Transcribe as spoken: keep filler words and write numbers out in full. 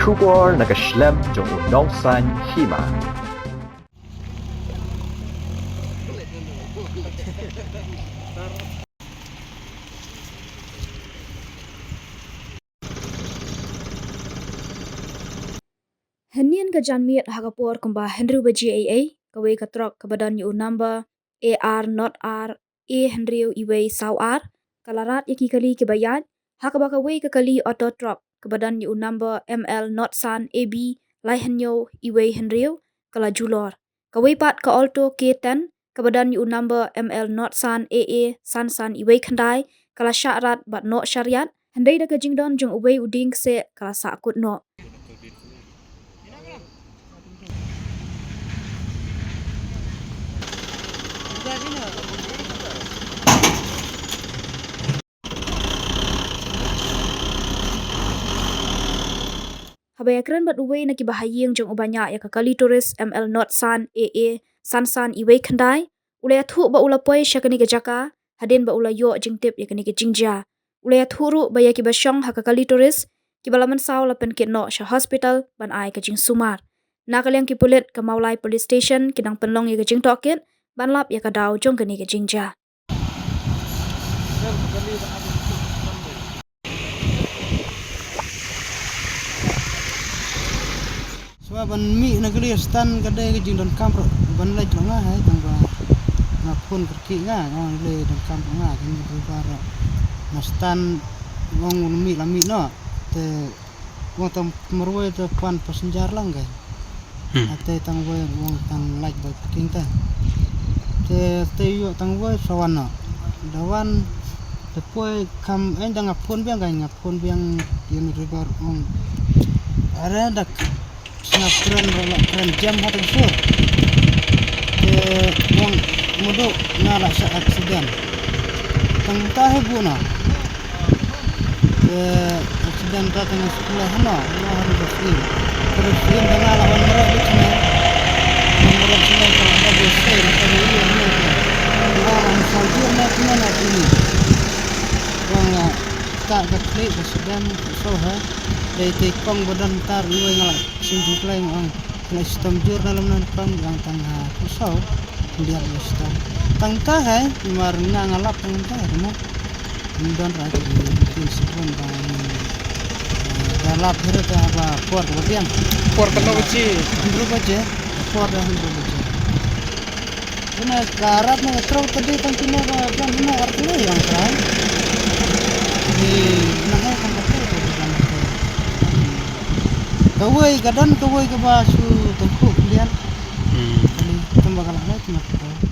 Khubor na ka shlem jong u nongsan hima. Hynnin ka janmiet ha ka por kumba hynriew baje eiei, kawei ka trok kaba don ïa u number A R not R A hynriew iwei saw ar, ka la rat ïa ki kali kiba ïaid, ha kaba kawei ka kali auto trok kaba don ïa u number M L not san A B lai hynñiew iwei hynriew, ka la julor. Kawei pat ka Alto K ten, kaba don ïa u number M L not san A A san san iwei khyndai, ka la shah rat bad noh shariat, hynrei da ka jingdon jong uwei u dieng kseh ka la sahkut noh. Haba ïakren bad uwei na kiba ha ïing jong uba ñiah ïa ka kali tourist M L not san A A san san iwei khyndai, u la ïathuh ba u la poi sha kane ka jaka hadien ba u la ïoh jingtip ïa kane ka jingjia. U la ïathuh ruh ba ïa kiba shong ha ka kali tourist, kiba la mynsaw la pynkit noh sha hospital ban ai ka jingsumar. Na ka liang ki pulit ka Mawlai Police Station ki dang pynlong ïa ka jingtohkit ban lap ïa ka daw jong kane ka jingjia. Shuwa ban mih na kali stand ka dei ka jingdonkam ruh ban leit ruh nga, hai tang ba nga phone kyrkieh nga, nga ong lei donkam ruh nga, kane ka driver ruh na stand ong un mih la mih noh. Te ong tang marwei te pan passenger lang kai. Hmm. Ate tang wei ong tang lait bai parking te. Te te ïoh tang wei sa wan noh. Da wan te poi kam, eh, da nga phone biang kai, nga phone biang ïa u driver ong. Are dak sngap kren ro la kren jam ha tang sur. Te ong mudu nga la sha accident. Tang ta he bu na. Te accident ta tang skul hano, hano han ko sini. Ko sini tang la wan mara bu sini. Wan mara sini ko la bu sini ko bu iya ni ko. Ko la wan salju na sini na sini. Ko la ta ka klik accident so ha. Dei te kong badan tar iwei nga la sini klai ngong. Khlei shitom jur na lem nan pang jang tang ha, phew saw. Biar ba shitom. Tang ta hai, mar nga nga lap tang ta hai mo. Ni don ra ki, ki sipun ba, eh, da lap hira ta ba por ba biang. Por katno baje? Hynriew baje. Por da hynriew baje. Ina ka rap na trok tadi tang kino ba biang ina artino yang trai. Di na hai tang ka trok tadi tang ka trok. Kawei ka don kawei kaba shu tengkuk lian. Hmm. Kali tamba ka la lai tengkuk.